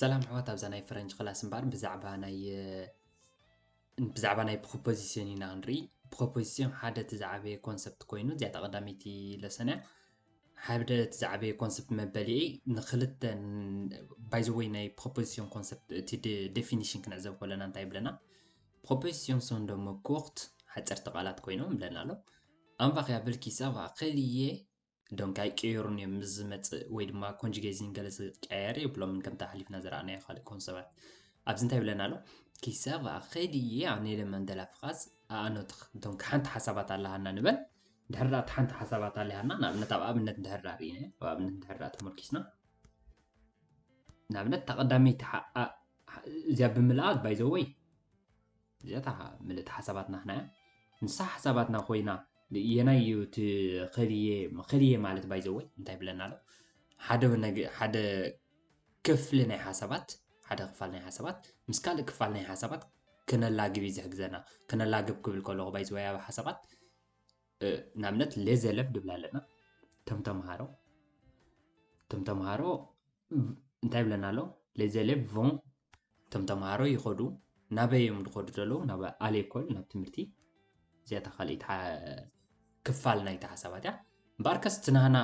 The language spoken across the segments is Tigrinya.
ሰላም ኣሕዋት፣ ኣብዛ ናይ ፈረንጂ ክላስ እምበኣር ብዛዕባ ናይ ብዛዕባ ናይ ፕሮፖዚሽን ኢና ክንርኢ። ፕሮፖዚሽን ሓደ እቲ ዝዓበየ ኮንሰፕት ኮይኑ፣ እዚኣ ቀዳመይቲ ለሰን እያ። ሓደ እቲ ዝዓበየ ኮንሰፕት መበሊዒ ንክልተ፣ ባይ ዘ ወይ ናይ ፕሮፖዚሽን ኮንሰፕት እቲ ዴፊኒሽን ክንዕዘብ ከለና እንታይ ይብለና? ፕሮፖዚሽን ሶን ደሞ ኮርት ሓፀርቲ ቃላት ኮይኖም ይብለና ኣሎ። ኣንባኽያ ብልኪ ሳባ ከልየ ዶንክ ኣይቀየሩን እዮም ምስ ዝመፅእ ወይ ድማ ኮንጁጌሽን ገለ ዝቀያየር የብሎምን ከምቲ ሓሊፍና ዝረኣናዮ ካልእ ኮንሰባት። ኣብዚ እንታይ ይብለና ኣሎ? ኪሳባ ኸይድዬ ኣን ኤለመንት ደ ላ ፍራዝ ኣኖትር። ዶንክ ሓንቲ ሓሳባት ኣለሃና ንበል። ድሕር ዳኣ ሓንቲ ሓሳባት ኣለሃና ንኣብነት ኣብ ኣብነት ድሕር ዳኣ ርኢና ኣብ ኣብነት ድሕር ዳኣ ተመርኪስና ንኣብነት ተቐዳመይቲ እዚኣ ብምልኣት ባይ ዘ ወይ እዚኣታ ምልእቲ ሓሳባትና ኽናያ ንሳ ሓሳባትና ኮይና የናይ እዩ እቲ ኸልየ ኸልየ ማለት ባይ ዘ ወይ እንታይ ብለና ኣሎ ሓደ ሓደ ክፍሊ ናይ ሓሳባት ሓደ ክፋል ናይ ሓሳባት ምስ ካልእ ክፋል ናይ ሓሳባት ክነላግብ እዩ ዝሕግዘና። ክነላግብ ክብል ከለኹ ባይ ዘ ወይ ኣብ ሓሳባት ንኣብነት ሌዘለብ ድብላ ኣለና። እቶም ተምሃሮ እቶም ተምሃሮ እንታይ ይብለና ኣሎ? ሌዘለብ ቮን እቶም ተምሃሮ ይኸዱ። ናበይ እዮም ዝኸዱ ዘለዉ? ናብ ኣሌኮል ናብ ትምህርቲ። እዚኣታ ካልኣይቲ ክፋል ናይቲ ሓሳባት እያ። እምበኣርከስ እቲ ናህና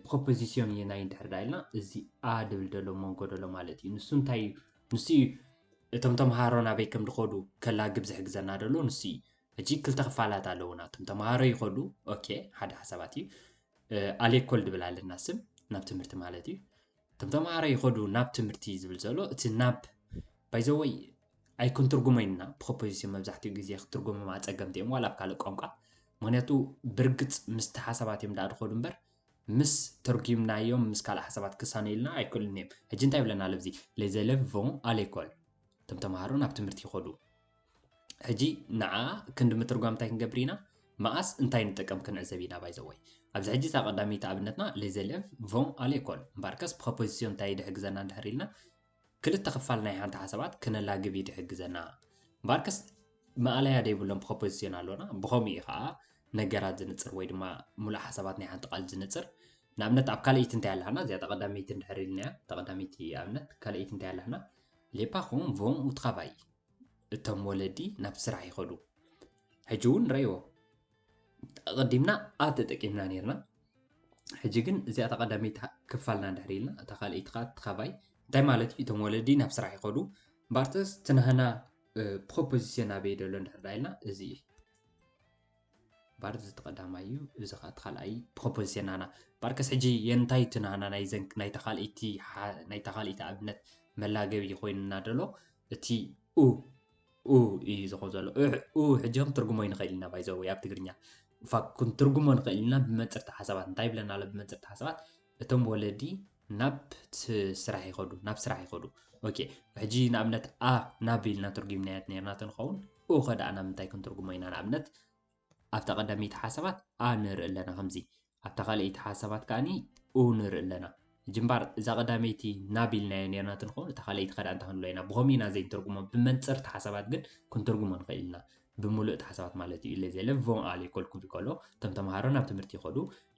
ፕሮፖዚሽን የናይ እንድሕር ዳ ኢልና እዚ ኣ ድብል ዘሎ መንጎ ዘሎ ማለት እዩ። ንሱ እንታይ እዩ? ንሱ እዩ እቶም ተምሃሮ ናበይ ከም ዝኸዱ ከላግብ ዝሕግዘና ዘሎ ንሱ እዩ። ሕጂ ክልተ ክፋላት ኣለዉና። እቶም ተምሃሮ ይኸዱ፣ ኦኬ፣ ሓደ ሓሳባት እዩ። ኣሌኮል ድብል ኣለና ስም ናብ ትምህርቲ ማለት እዩ። እቶም ተምሃሮ ይኸዱ ናብ ትምህርቲ ዝብል ዘሎ እቲ ናብ ባይ ዘ ወይ ኣይክንትርጉሞ ኢና። ፕሮፖዚሽን መብዛሕትኡ ግዜ ክትርጉሞም ኣፀገምቲ እዮም ዋላ ኣብ ካልእ ቋንቋ። ምክንያቱ ብርግፅ ምስቲ ሓሳባት እዮም ዳኣ ዝኸዱ እምበር ምስ ተርጉምናዮም ምስ ካልእ ሓሳባት ክሳነዩልና ኣይክእሉን እዮም። ሕጂ እንታይ ይብለና ኣሎ ኣብዚ? Les élèves vont à l'école። እቶም ተምሃሮ ናብ ትምህርቲ ይኸዱ። ሕጂ ንዓ ክንዲ ምትርጓም እንታይ ክንገብር ኢና? መኣስ እንታይ ንጠቀም ክንዕዘብ ኢና። ባይ ዘ ወይ ኣብዚ ሕጂ እዛ ቀዳመይቲ ኣብነትና les élèves vont à l'école እምበኣርከስ ፕሮፖዚሽን እንታይ ድሕግዘና እንድሕር ኢልና ክልተ ክፋል ናይ ሓንቲ ሓሳባት ክነላግብ እዩ ድሕግዘና። እምበኣርከስ ማእለያ ደይብሎም ፕሮፖዚሽን ኣሎና። ብኸምኡ እዩ ከዓ ነገራት ዝንፅር ወይ ድማ ሙሉእ ሓሳባት ናይ ሓንቲ ቃል ዝንፅር። ንኣብነት ኣብ ካልኣይቲ እንታይ ኣለና? እዚኣ ተቐዳመይቲ እንድሕር ኢልናያ ተቐዳመይቲ ኣብነት ካልኣይቲ እንታይ ኣለና? Les parents vont au travail። እቶም ወለዲ ናብ ስራሕ ይኸዱ። ሕጂ እውን ንረእይዎ። ኣቐዲምና ኣ ተጠቂምና ነርና። ሕጂ ግን እዚኣ ተቐዳመይቲ ክፋልና እንድሕር ኢልና እታ ካልኣይቲ ከዓ ትኻባይ እንታይ ማለት እዩ? እቶም ወለዲ ናብ ስራሕ ይኸዱ። ባርተስ ትናህና ፕሮፖዚሽን ኣበይ ደሎ እንድሕር ዳ ኢልና እዚ እዩ። ባርዚ እቲ ቀዳማይ እዩ። እዚ ከዓ እቲ ካልኣይ ፕሮፖዚሽን ናና። ባርከስ ሕጂ የንታይ ትናህና ናይታ ካልኣይቲ ኣብነት መላገቢ ኮይኑና ደሎ እቲ ኡ ኡ እዩ ዝኾን ዘሎ። ኡ ሕጂ ከም ትርጉሞ ይንኽእል ኢና ባይ ዘ ወይ ኣብ ትግርኛ ፋ ክንትርጉሞ ንኽእል ኢና ብመንፅርቲ ሓሳባት። እንታይ ይብለና ኣሎ ብመንፅርቲ ሓሳባት? እቶም ወለዲ ናብ ስራሕ ይኸዱ፣ ናብ ስራሕ ይኸዱ። ኦኬ፣ ሕጂ ንኣብነት ኣ ናብ ኢልና ትርጉምናያ ነርና ተንኸውን ኡ ኸ ደኣ ናብ ምንታይ ክንትርጉሞ ኢና? ንኣብነት ኣብታ ቀዳመይቲ ሓሳባት ኣ ንርኢ ኣለና ከምዚ ኣብታ ካልኣይቲ ሓሳባት ከኣኒ ኡ ንርኢ ኣለና። ሕጂ እምበኣር እዛ ቀዳመይቲ ናብ ኢልናዮ ነርና ትንኸውን እታ ካልኣይቲ ከዳ እንታይ ክንብሎ ኢና? ብኸምኡ ኢና ዘይንትርጉሞ። ብመንፅርቲ ሓሳባት ግን ክንትርጉሞ ንኽእል ኢና። ብምሉእ እቲ ሓሳባት ማለት እዩ። Les élèves vont à l'école ክብል ከሎ እቶም ተምሃሮ ናብ ትምህርቲ ይኸዱ።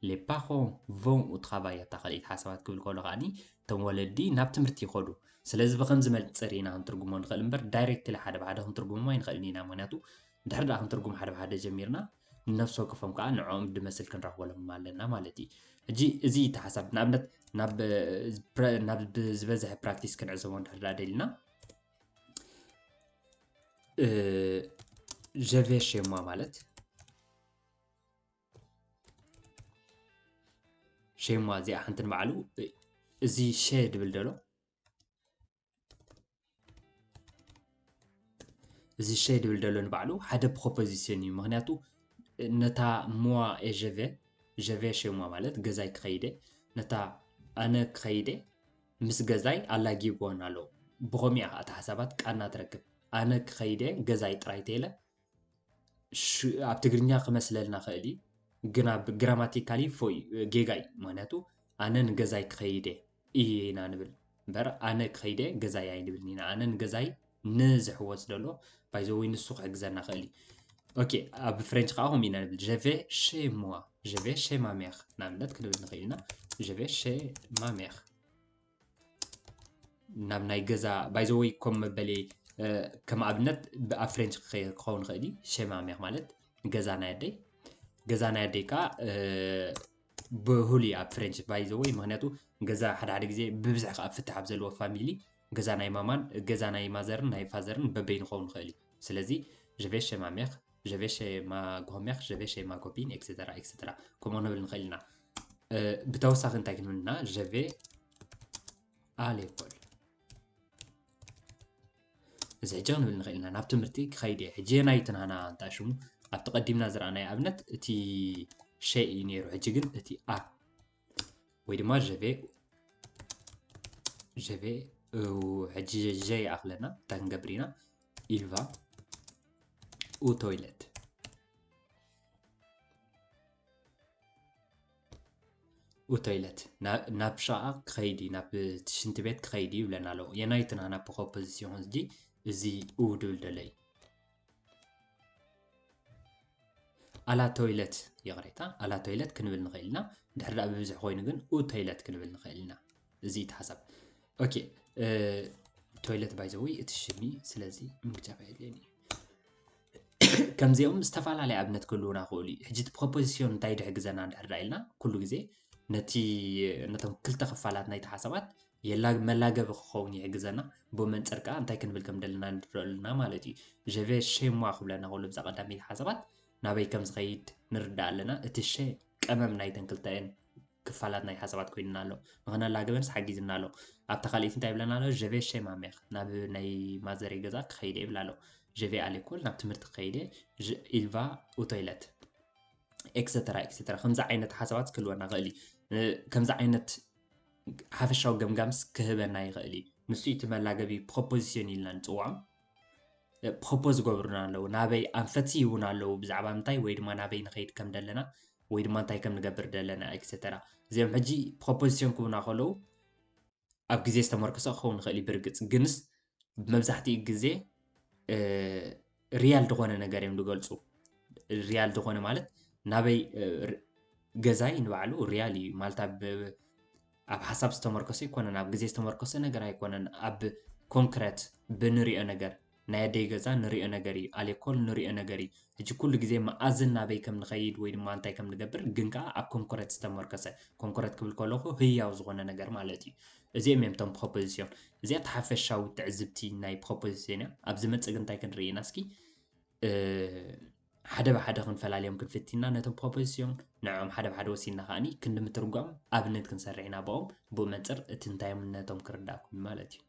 Les parents vont au travail ኣብታ ካልኣይቲ ሓሳባት ክብል ከሎ ከኣኒ እቶም ወለዲ ናብ ትምህርቲ ይኸዱ። ስለዚ ብኸምዚ መንፅር ኢና ክንትርጉሞ ንኽእል እምበር ዳይሬክትሊ ሓደ ብሓደ ክንትርጉሞ ኣይንኽእልን ኢና። ምክንያቱ ድሕር ደኣ ክንትርጉም ሓደ ብሓደ ጀሚርና ንነፍሲ ወከፎም ከዓ ንዕኦም ድመስል ክንረኽበሎም ኣለና ማለት እዩ። ሕጂ እዚ እቲ ሓሳብ ንኣብነት ናብ ናብ ዝበዝሐ ፕራክቲስ ክንዕዘቦ እንድሕር ደኣ ደሊና ጀቬ ሼማ ማለት ሼማ እዚኣ ሓንቲ ንባዕሉ እዚ ሸ ድብል ደሎ እዚ ሸ ድብል ደሎ ንባዕሉ ሓደ ፕሮፖዚሽን እዩ። ምክንያቱ ነታ ሞዋ ኤ ጀቬ ጀቬ ሸማ ማለት ገዛይ ክኸይደ ነታ ኣነ ክኸይደ ምስ ገዛይ ኣላጊብዎን ኣለዉ። ብኸሚኡ ከዓ እቲ ሓሳባት ቃና ትረክብ። ኣነ ክኸይደ ገዛይ ጥራይ ተይለ ኣብ ትግርኛ ክመስለልና ኽእል እዩ፣ ግን ኣብ ግራማቲካሊ ፎይ ጌጋ እዩ። ምክንያቱ ኣነ ንገዛይ ክኸይደ እየ ኢና ንብል እምበር ኣነ ክኸይደ ገዛይ ኣይንብልን ኢና። ኣነ ንገዛይ ንዝሕወስ ዘሎ ባይዘወይ ንሱ ክሕግዘና ኽእል እዩ። ኦኬ ኣብ ፍሬንች ከዓ ከምኡ ኢና ንብል ጀቬ ሼ ሞዋ ጀቬ ሼ ማሜር ንኣብነት ክንብል ንኽእል ኢና። ጀቬ ሼ ማሜር ናብ ናይ ገዛ ባይዘወይ ከም መበሊ ከም ኣብነት ኣብ ፍሬንች ክኸውን ይኽእል እዩ። ሸማሜኽ ማለት ገዛ ናይ ኣደይ ገዛ ናይ ኣደይ ከዓ ብሁል እዩ ኣብ ፍሬንች ባይዘወይ። ምክንያቱ ገዛ ሓደ ሓደ ግዜ ብብዝሒ ከዓ ፍትሕ ኣብ ዘለዎ ፋሚሊ ገዛ ናይ ማማን ገዛ ናይ ማዘርን ናይ ፋዘርን በበይኑ ክኸውን ይኽእል እዩ። ስለዚ ጀቬ ሸማሜኽ ጀቬ ሸማ ጎሜኽ ጀቬ ሸማ ጎቢን ኤክሴተራ ኤክሴተራ ከምኡ ንብል ንኽእል ኢና። ብተወሳኺ እንታይ ክንብል ኢና? ጀቬ ኣሌኮል እዚ ሕጂ ክንብል ንኽእል ኢና። ናብ ትምህርቲ ክኸይድ እየ ሕጂ። የናይ ትናና እንታይ ሽሙ ኣብቲ ቀዲምና ዝረኣናዮ ኣብነት እቲ ሸ እዩ ነይሩ። ሕጂ ግን እቲ ኣ ወይ ድማ ጀቬ ጀቬ ሕጂ ጀ ይኣኽለና እንታይ ክንገብር ኢና? ኢልቫ ኡ ቶይለት ኡ ቶይለት ናብ ሸቓ ክኸይድ እዩ፣ ናብ ሽንቲ ቤት ክኸይድ እዩ ይብለና ኣለዉ። የናይ ትናና ፕሮፖዚሲዮን እዚ እዚ ኡ ድብል ደሎ እዩ። ኣላ ቶይለት ይቕሬታ ኣላ ቶይለት ክንብል ንኽእል ኢና። ድሕሪ ዳኣ ብብዝሒ ኮይኑ ግን ኡ ቶይለት ክንብል ንኽእል ኢና። እዚ እቲ ሓሳብ። ኦኬ ቶይለት ባይዘወይ እቲ ሽሚ ስለዚ ምግጃፍ ኣየድልየኒ። ከምዚኦም ዝተፈላለየ ኣብነት ክህልውና ክእሉ እዩ። ሕጂ እቲ ፕሮፖዚሲዮን እንታይ ድሕግዘና እንድሕር ዳ ኢልና ኩሉ ግዜ ነቲ ነቶም ክልተ ክፋላት ናይቲ ሓሳባት የላ መላገቢ ክኸውን ይሕግዘና። ብኡ መንፅር ከዓ እንታይ ክንብል ከም ደለና ንረዳእ ኣለና ማለት እዩ። ጀቬ ሼ ሟ ክብለና ከሎ ብዛ ቀዳመይቲ ሓሳባት ናበይ ከም ዝኸይድ ንርዳእ ኣለና። እቲ ሸ ቀመም ናይተን ክልተአን ክፋላት ናይ ሓሳባት ኮይንና ኣሎ። ንኸነላግበንስ ሓጊዝና ኣሎ። ኣብታ ካልኣይቲ እንታይ ይብለና ኣሎ? ጀቬ ሼ ማሜኽ ናብ ናይ ማዘረይ ገዛ ክኸይድ እየ ይብል ኣሎ። ጀቬ ኣሌኮል ናብ ትምህርቲ ክኸይድ እየ። ኢልቫ ኡቶይለት ኤክሰተራ ኤክሰተራ ከምዚ ዓይነት ሓሳባት ክህልወና ይኽእል እዩ። ከምዚ ዓይነት ሓፈሻዊ ገምጋምስ ክህበና ይኽእል እዩ። ንሱ እቲ መላገቢ ፕሮፖዚሽን ኢልና ንፅውዖም። ፕሮፖዝ ዝገብሩና ኣለዉ፣ ናበይ ኣንፈት ይህቡና ኣለዉ፣ ብዛዕባ ምንታይ ወይ ድማ ናበይ ንኸይድ ከም ደለና ወይ ድማ እንታይ ከም ንገብር ደለና ኤክሰተራ። እዚኦም ሕጂ ፕሮፖዚሽን ክህቡና ከለዉ ኣብ ግዜ ዝተመርኮሰ ክኸውን ይኽእል እዩ። ብርግፅ ግንስ መብዛሕትኡ ግዜ ሪያል ዝኾነ ነገር እዮም ዝገልፁ። ሪያል ዝኾነ ማለት ናበይ ገዛይ ንባዕሉ ሪያል እዩ ማለት ኣብ ኣብ ሓሳብ ዝተመርኮሰ ኣይኮነን፣ ኣብ ግዜ ዝተመርኮሰ ነገር ኣይኮነን። ኣብ ኮንክረት ብንሪኦ ነገር ናይ ኣደይ ገዛ ንሪኦ ነገር እዩ፣ ኣሌኮል ንሪኦ ነገር እዩ። ሕጂ ኩሉ ግዜ መኣዝን ናበይ ከም ንኸይድ ወይ ድማ እንታይ ከም ንገብር ግን ከዓ ኣብ ኮንክረት ዝተመርኮሰ፣ ኮንክረት ክብል ከለኹ ህያው ዝኾነ ነገር ማለት እዩ። እዚኦም እዮም እቶም ፕሮፖዚሲዮን። እዚኣ ተሓፈሻዊ ትዕዝብቲ ናይ ፕሮፖዚሲዮን እያ። ኣብ ዝመፅእ ግን እንታይ ክንርኢ ኢና እስኪ? ሓደ ብሓደ ክንፈላልዮም ክንፍቲና ነቶም ፕሮፖዚሲዮን ንዕኦም ሓደ ብሓደ ወሲድና ከዓኒ ክንዲ ምትርጓም ኣብነት ክንሰርሕ ኢና ብኦም። ብኡ መንፅር እቲ እንታይምነቶም ክርዳእኩም ማለት እዩ።